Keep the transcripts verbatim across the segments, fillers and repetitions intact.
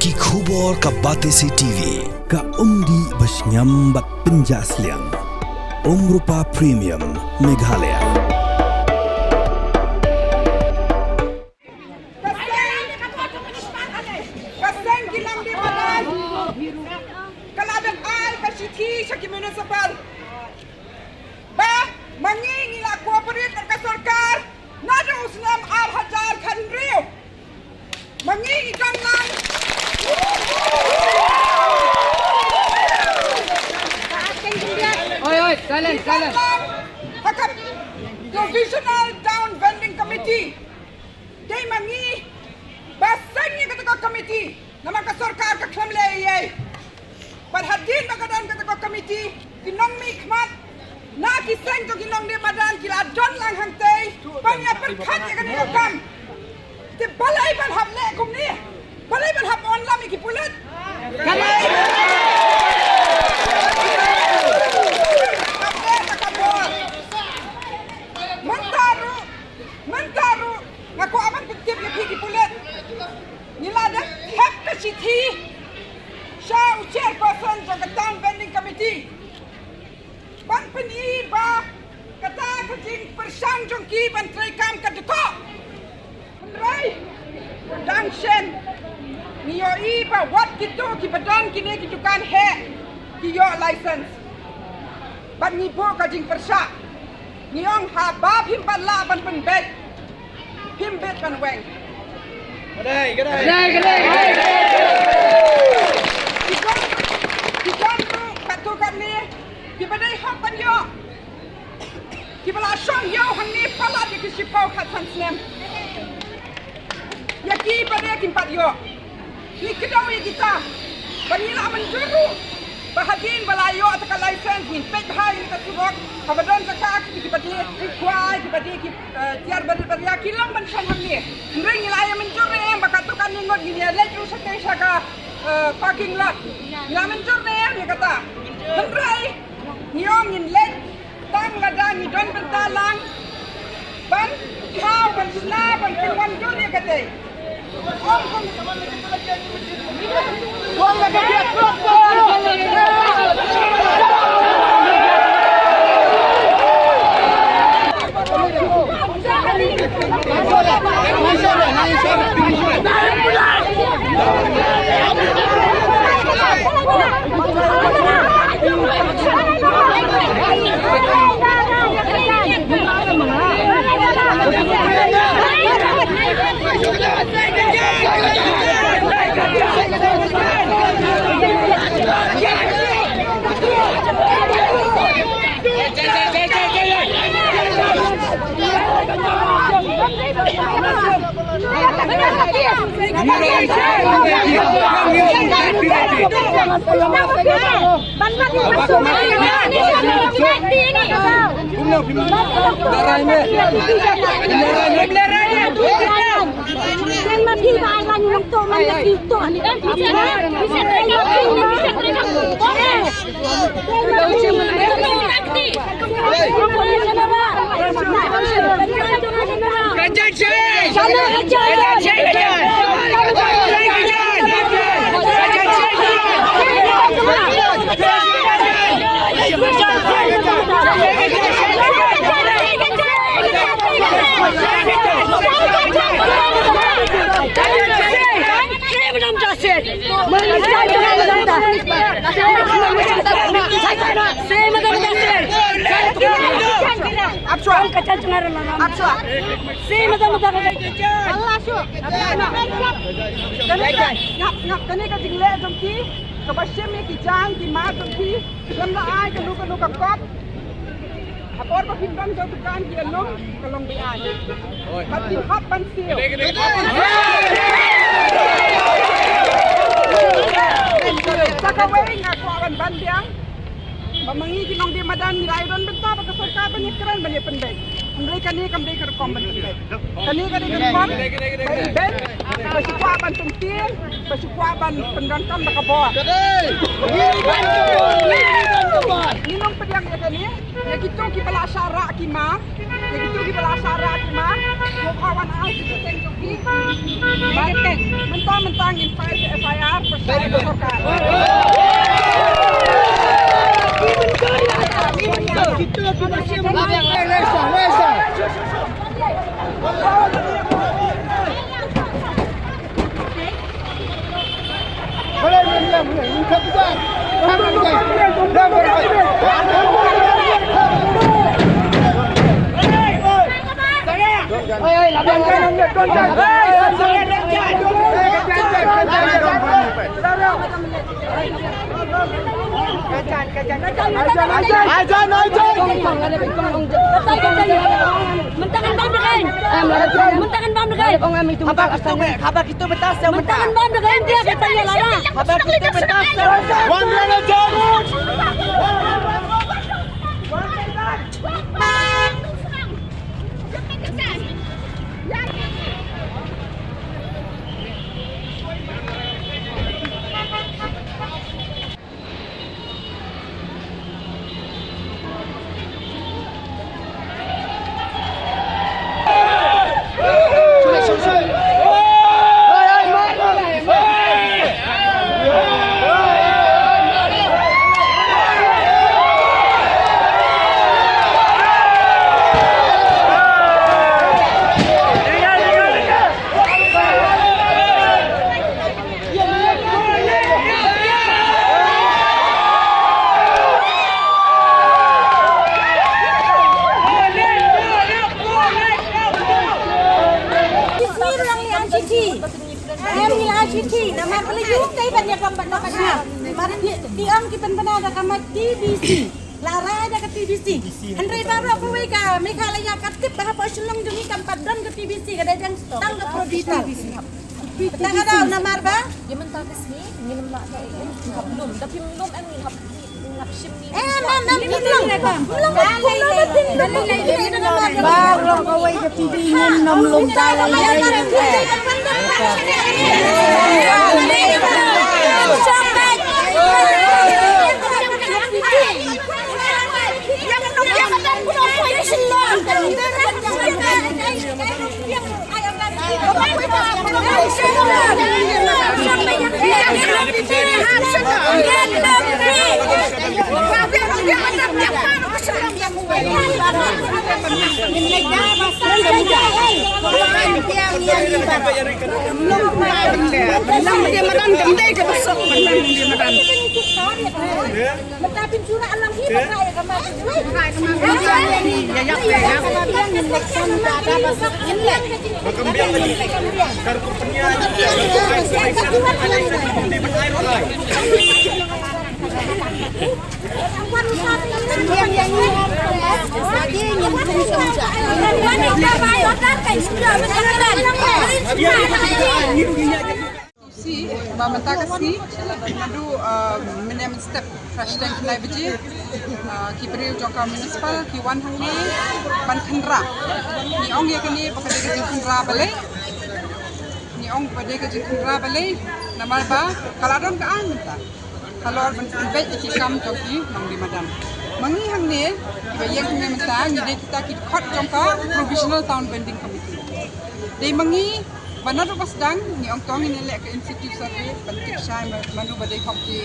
Ki khubor ka Batesi T V, ka umdih ba shngiam bad pynjah sliang. Umrupa Premium, Meghalaya. Ka seng, ka seng ki nongdie madan ka la dep ai ka shithi sha ki municipal ba ma ngi ngi la cooperate bad ka sorkar naduh u snem ar hajar khathynriew. Ma ngi ngi don lang. Oi, oi, silent, silent. Ha ka Provisional Town Vending Committee. Dei ma ngi ba seng ïa kata ka committee. Namar ka sorkar ka khlem leh ei ei. Bad hadien ba ka don kata ka committee, ki nongmihkhmat na ki seng jong ki nongdie madan ki la don lang hangtei ban ïa pyrkhat ïa kane ka kam. Te balei ban hap leh kumne? Balei ban hap wan lam ïa ki pulit? Balei? Hap leh ka kam bor. Mynta ruh, mynta ruh nga kwah ban pyntip ïa phi ki pulit. Ngi la dep thep ka shithi sha u chairperson jong ka Town Vending Committee ban pyni ba kata ka jingpyrshang jong ki ban trei kam ka dkoh. Hynrei dang shen ngi ïohi ba wat kito kiba don kine ki dukan heh ki ïoh license. Bad ngi buh ka jingpyrshah. Ngi ong haba phim pat lah ban pynbeit, phim bit ban weng. Ka dei, ka dei. Ka dei, ka dei, ka dei. Ki don, ki don ruh katto katne kiba dei hok ban ïoh, kiba la shong ïew hangne palat ïa ki shiphew khatsan snem. Ïa ki pat de kim pat ïoh. Ngi kdew ïa kita ba ngi la mynjur ruh ba hadien ba la ïoh ta ka license ngin peit bha ïa ka surok haba don jaka ki, kiba die kwai, kiba die ki, eh, tiar barit baria ki long ban shong hangne. Hynrei ngi la ïa mynjur ne em ba katto katne ngut ngin ïa leit ruh shatei sha ka, eh, parking lot? Ngi la mynjur ne em ïa kata? Hynrei ngi ong ngin leit tang lada ngi don bynta lang ban thaw, ban shna, ban pynwandur ïa katei. Kane ka jingleh jong ki kaba shim ïa ki jaiñ ki mar jong ki, lem la ai kano kano ka kot. Ha por ba phin don ka dukan ki ïalum ka long be-aiñ. Bad phin hap ban siew. Sa kawei nga kwah ban ban biang ba ma ngi ki nongdie madan ngi la ïa don bynta ba ka sorkar ban ïa kren ban ïa pynbeit. Hynrei kane kam dei ka rukom ban pynbeit. Kane ka dei ka rukom ba i beit, ba shu kwah ban pyntieng, ba shu kwah ban pyndonkam da ka bor. Ngi nang pdiang ïa kane, ïa kito kiba la shah rah ki mar, ïa kito kiba la shah rah ki mar, mo khawan ai ki teng jong ki. Mynta mynta ngin file ka F I R. Mynta kan bam deh. Mynta kan bam deh. Haba kita, haba kita betas yang mynta kan bam deh. Dia kata ya lah. Haba kita betas. Wan dia lah jauh. Em ngi la chithi, namar ba la ïoh tei ban ïa kam ban ïa kam. Mar ti ong ki pynbna da ka mat T B C. La rai da ka T B C. Hynrei baroh kawei ka Meghalaya ka tip ba hapoh Shillong jong ngi kam pat don ka T B C, ka dei tang ka Provital. Ta ka daw namar ba ïa mynta ka sngi ngin ym lah da ei ei, ngin hap lum. Da phim lum em ngin hap, ngin hap shim ni. Em, em, em, phim lum. Phim lum. Baroh kawei ka T V ngin ym lum ta ei ei. Sngewsih ba mynta ka sngi naduh, uh, mynne mynstep, fresh tank lai baje, uh, ki briew jong ka municipal ki wan hangne ban khynra. Ngi ong ïa kane ba ka dei ka jingkhynra balei. Ngi ong ba dei ka jingkhynra balei namar ba ka la don ka aiñ mynta halor ban pynbeit ïa ki kam jong ki nongdie madan. Ma ngi hangne kiba ïeng hangne mynta ngi dei kita ki dkhot jong ka Provisional Town Bonding Committee. Dei ma ngi ba naduh ba sdang ngi ong to ngin ïa leh ka in situ survey ban tip shai ma, mano ba dei hok ki,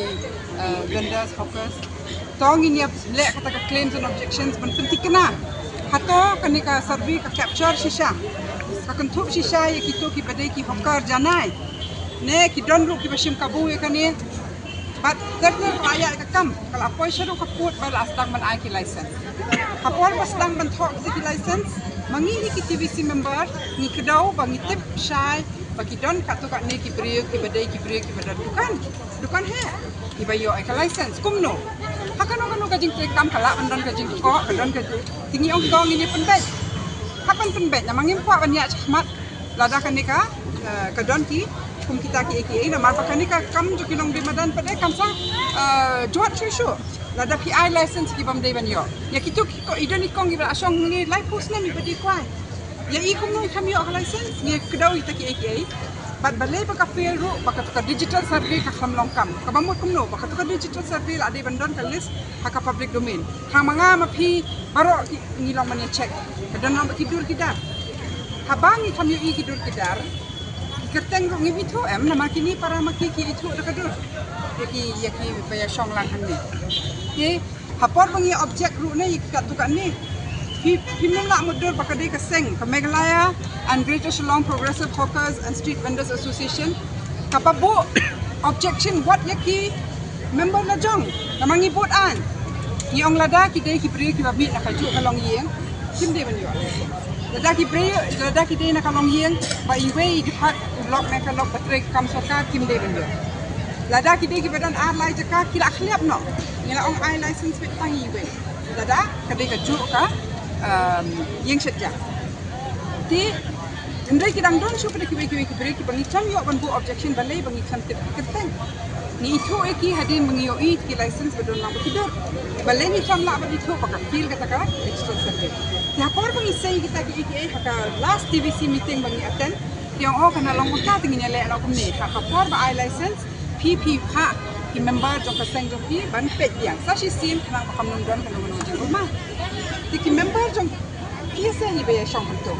eh, vendors, hawkers. To ngin ïa leh kata ka claims and objections ban pynthikna. Hato kane ka survey ka capture shisha, ka kynthup shisha ïa kito kiba dei ki hawker janai ne ki don ruh kiba shim kabu ïa kane. Bad ter ter ka la ïaid ka kam, ka la poi shaduh ka pud ba la sdang ban ai ki license. Ha por ba sdang ban thoh ki license, ma ngi hi ki T B C member ngi kdew ba ngi tip shai ba ki don katto katne ki briew kiba dei ki briew kiba don dukan, dukan heh, kiba ïoh ïa ka license kumno. Ha kano kano ka jingtrei kam ka lah ban don ka jingkhoh, ka don ka jing, te ngi ong to ngin ïa pynbeit. Hap ban pynbeit namar ngim kwah ban ïaid shakhmat. Lada kane ka, eh, ka don ki kum kita kiei kiei namar ba kane ka kam jong ki nongdie madan pat de kam sa, eh, jot shuh shuh. Lada phi ai license ki bym dei ban ïoh. Ïa kito ki ko, i don i kong kiba la shong hangne laiphew snem iba dei kwai. Ïa i kumno i kham ïoh ka license, ngi kdew ïa kita kiei kiei. Bad balei ba ka fail ruh ba kato ka digital survey ka kham long kam. Kaba mut kumno ba kato ka digital survey la dei ban don ka list ha ka public domain. Tang ma nga ma phi baroh ngi long ban ïa check. Ka don lang bad ki dur ki dar. Haba ngi kham ïohi ki dur ki dar, ki Kyrteng ruh ngim ithuh em, namar kine para ma ki ki ithuh da ka dur. Ïa ki, ïa ki ba ïa shong lang hangne. Te ha por ba ngi object ruh ne ïa ki katto katne, phi, phim lah mutdur ba ka dei ka seng ka Meghalaya and Greater Shillong Progressive Hawkers and Street Vendors Association kaba buh objection wat ïa ki member la jong. Namar ngi bud aiñ, ngi ong lada ki dei ki briew kiba mih na kajuh ka longïing, kim dei ban ïoh. Lada ki briew, lada ki dei na ka longïing ba iwei i dkhot u lok ne ka lok ba trei kam sorkar, kim dei ban ïoh. Lada ki dei kiba don ar lai jaka, ki la khliap noh. Ngi la ong ai license beit tang iwei. Lada ka dei kajuh ka, um, ïing shet ja. Te hynrei ki dang don shuh pat kiwei kiwei ki briew kiba ngi khlem ïoh ban buh objection, balei? Ba ngi khlem tip kyrteng. Ngi ithuh ïa ki hadien ba ngi ïohi ki license ba don lang ba ki dur. Balei ngi khlem lah ban ithuh? Ba ka fail kata ka digital survey. Te ha por ba ngi sei kita kiei kiei ha ka last T V C meeting ba ngi attend, ki ong, oh, kan long kumta, te ngin ïaleh noh kumne. Ha ka por ba ai license, phi, phi phah ki member jong ka seng jong phi ban peit biang sa shisien khnang ba kam don kano kano ka jingkulmar. Te ki member jong phi shisien ba ïa shong hangto.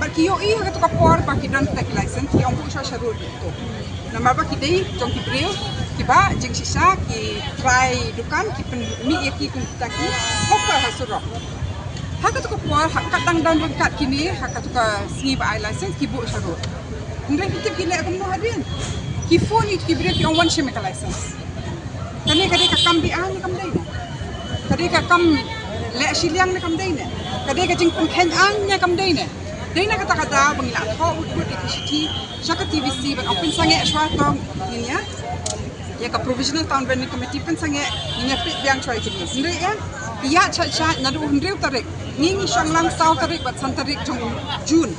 Bad ki ïohi ha kato ka por ba ki don kita ki license, ki ong buh shuwa sha road hangto. Namar ba ki dei jong ki briew kiba jingshisha, ki trai dukan, ki pynmih ïa ki kum kita ki hawker ha surok. Ha kato ka por, ha ka dang dang ryngkat kine, ha kato ka sngi ba ai license, ki buh sha road. Hynrei phi tip ki leh kumno hadien? Ki phone ïa ki briew, ki ong, wan shim ïa ka license. Kane ka dei ka kam be-aiñ ne kam dei ne? Ka dei ka kam leh shiliang ne kam dei ne? Ka dei ka jingpynkheiñ aiñ ne kam dei ne? Dei na kata ka daw ba ngi la thoh wut wut ïa ki shithi sha ka T V C ban ong pynsangeh shuwa, to ngin ïa, ïa ka Provisional Town Vending Committee pynsangeh, ngin ïa peit biang shuwa ïa kine. Hynrei em, ïa, sha, sha, naduh hynriew tarik. Ngi, ngi shong lang saw tarik bad san tarik jong June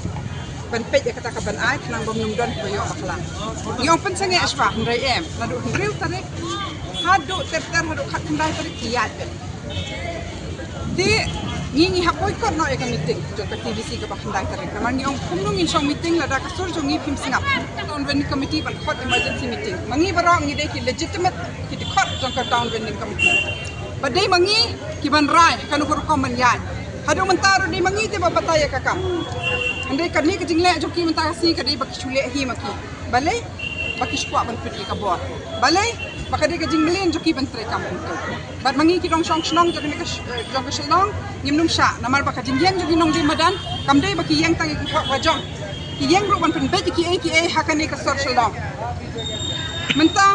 ban peit ïa kata kaban ai, khnang ba ngim don ba ïoh bakla. Ngi ong pynsangeh shuwa, hynrei em, naduh hynriew tarik haduh ter ter, haduh khatkhyndai tarik, ïa, peit. Te ngi, ngi hap boycott noh ïa ka meeting jong ka T V C kaba khyndai tarik. Namar ngi ong kumno ngin shong meeting lada ka sur jong ngi phim sngap. Town Vending Committee ban khot emergency meeting. Ma ngi baroh ngi dei ki legitimate ki dkhot jong ka Town Vending Committee. Ba dei ma ngi ki ban rai kano ka rukom ban ïaid. Haduh mynta ruh dei ma ngi te ba batai ïa ka kam. Hynrei kane ka jingleh jong ki mynta ka sngi ka dei ba ki shu leh hi ma ki. Balei? Ba ki shu kwah ban pynïa ka bor. Balei? Ba ka dei ka jingmlien jong ki ban trei kam kumto. Bad ma ngi ki nongshong shnong jong kane ka sh-, eh, jong ka Shillong, ngim nym shah, namar ba ka jingïeng jong ki nongdie madan kam dei ba ki ïeng tang ïa ki hok ba jong. Ki ïeng ruh ban pynbeit ïa kiei kiei ha kane ka sor Shillong. Mynta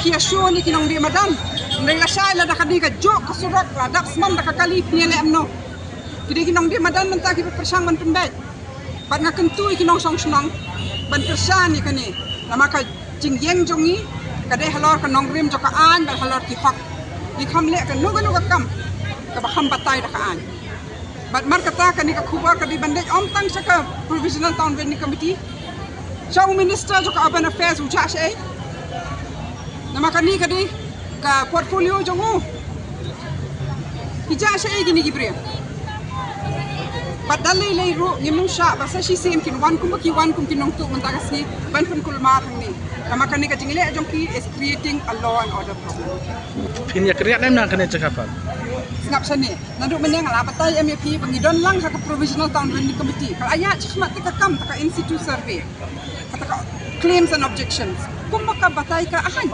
phi ïa shu ne ki nongdie madan. Hynrei lashai lada ka dei kajuh ka surok, la dap sman da ka kali, phin ïaleh kumno? Ki dei ki nongdie madan mynta kiba pyrshang ban pynbeit. Bad nga kyntu ïa ki nongshong shnong ban pyrshang ïa kane. Namar ka jingïeng jong ngi ka dei halor ka nongrim jong ka aiñ bad halor ki hok. Ngi kham leh kano kano ka kam kaba kham batai da ka aiñ. Bad mar kata kane ka khubor ka dei ban leit ym tang sha ka Provisional Town Vending Committee, sha u Minister jong ka Urban Affairs, u jah shaei? Namar kane ka dei ka portfolio jong u. Ki jah shaei kine ki briew? Bad da lei lei ruh ngim nym shah ba sa shisien kin wan kumba ki wan kum ki nongtuh mynta ka sngi ban pynkulmar hangne. Namar kane ka jingleh jong ki is creating a law and order problem. Phin ïakynriah ne em na kane ka jaka pat? Sngap shane. Naduh mynne nga la batai em ïa phi ba ngi don lang ha ka Provisional Town Vending Committee. Ka la ïaid shakhmat te ka kam, kata ka in situ survey, kata ka claims and objections, kumba ka batai ka aiñ.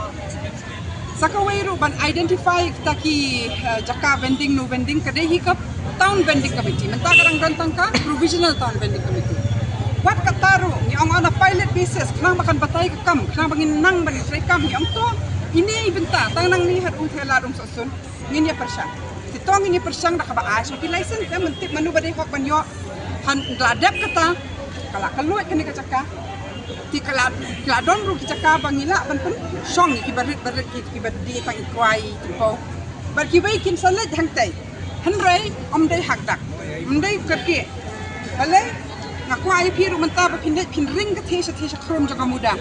Sa kawei ruh ban identify kita ki, eh, jaka vending, no vending, ka dei hi ka Town Vending Committee. Mynta ka dang don tang ka Provisional Town Vending Committee. Wat kata ruh ngi ong on a pilot basis, khnang ba kan batai ka kam, khnang ba ngin nang ban trei kam. Ngi ong to, ine i bynta, tang nangne haduh thela dum sohsun ngin ïa pyrshang. Te to ngin ïa pyrshang da kaba ai shuh ki license, te men tip mano ba dei hok ban ïoh. Haba la dep kata, ka la kylluid kane ka jaka. Te ka la, ka la don ruh ki jaka ba ngi lah ban pynshong ïa kiba rit ba rit, ki, kiba die tang i kwai i tympew. Bad kiwei kin sa leit hangtei. Hynrei ym dei hakdak, ym dei kyrkieh. Balei? Nga kwah ïa phi ruh mynta ba phin leit phin ring ka thie sha thie sha khrum jong ka MUDA.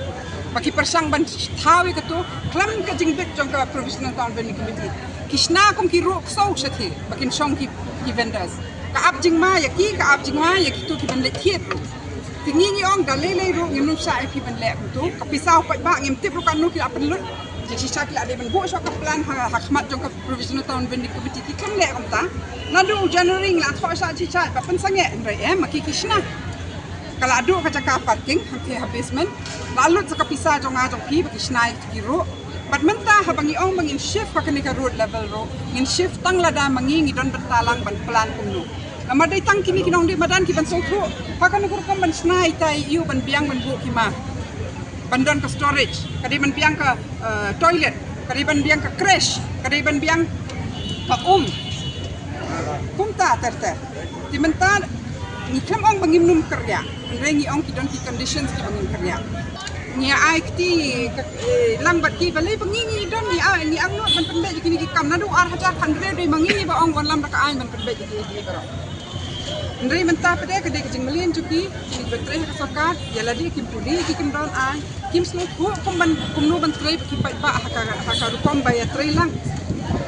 Ba ki pyrshang ban thaw ïa kato khlem ka jingbit jong ka Provisional Town Vending Committee. Ki shna kum ki ruh ksew sha thie ba kin shong ki, ki vendors. Ka ap jingma ïa ki, ka ap jingma ïa kito kiban leit thied ruh. Te ngi, ngi ong da lei lei ruh ngim nym shah ïa phi ban leh kumto. Ka pisa u paidbah ngim tip ruh katno ki la pynlut. Jingshisha ki la dei ban buh shuwa ka plan ha, ha khmat jong ka Provisional Town Vending Committee, ki khlem leh kumta. Naduh u January ngi la thoh shah jingshisha ba pynsangeh, hynrei em, ma ki ki shna. Ka la duh ka jaka parking hangtei ha basement. La lut sa ka pisa jong nga jong phi ba ki shna ïa ki ruh. Bad mynta haba ngi ong ba ngin shift ha kane ka road level ruh, ngin shift tang lada ma ngi ngi don bynta lang ban plan kumno. Namar dei tang kine ki nongdie madan ki ban sngewthuh ha kano ka rukom ban shna ïa ita ïa u ban biang ban buh ki ma, ban don ka storage, ka dei ban biang ka, eh, toilet, ka dei ban biang ka creche, ka dei ban biang ka um. Kumta ter ter. Te mynta ngi khlem ong ba ngim nym kyrïah, hynrei ngi ong ki don ki conditions kiba ngin kyrïah. Ngi ai kti ka, eh, lang bad ki balei ba ngi ngi don, ngi ai, ngi angnud ban pynbeit ïa kine ki kam. Naduh ar hajar khathynriew dei ma ngi ba ong wanlam da ka aiñ ban pynbeit ïa kine ki baroh. Hynrei mynta pat de ka dei ka jingmlien jong ki, kine kiba trei ha ka sorkar, ïa lade kim pule, ki kim don aiñ, kim sngewthuh kum ban, kumno ban trei ki paidbah ha ka, ha ka rukom ba ïa trei lang.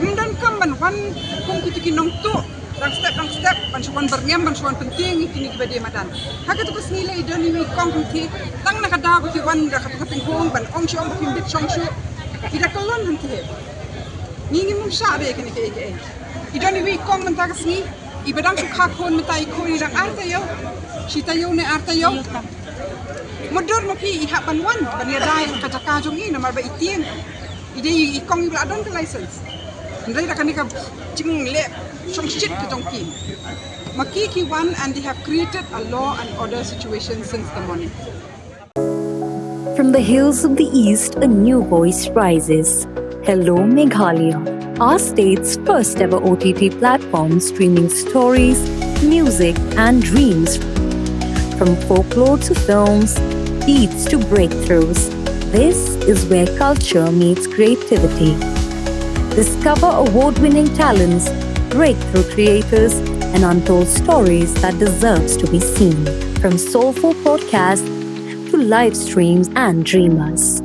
Ym donkam ban wan kum kito ki nongtuh dang step dang step ban shu wan byrngem, ban shu wan pyntieng ïa kine kiba die madan. Ha kato ka sngi lei i don iwei i kong hangtei, tang na ka daw ba ki wan da kato ka tynghong ban ong shuh ong ba kim bit shong shuh, i da kyllon hangtei. Ngi ngim nym shah de kine kiei kiei. I don iwei i kong mynta ka sngi iba dang shu kha khun mynta, i khun i dang ar taïew, shi taïew ne ar taïew. Mutdur ma phi i hap ban wan ban ïada ïa ka jaka jong i namar ba i tieng. I dei i kong iba la don ka license. Hynrei da kane ka jingleh shongshit ka jong ki, ma ki ki wan and they have created a law and order situation since the morning. From the hills of the East, a new voice rises. Hello, Meghalaya, our state's first ever O T T platform streaming stories, music, and dreams. From folklore to films, beats to breakthroughs, this is where culture meets creativity. Discover award winning talents, breakthrough creators, and untold stories that deserves to be seen. From soulful podcasts to live streams and dreamers.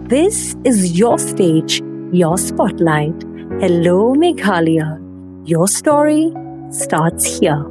This is your stage, your spotlight. Hello, Meghalaya. Your story starts here.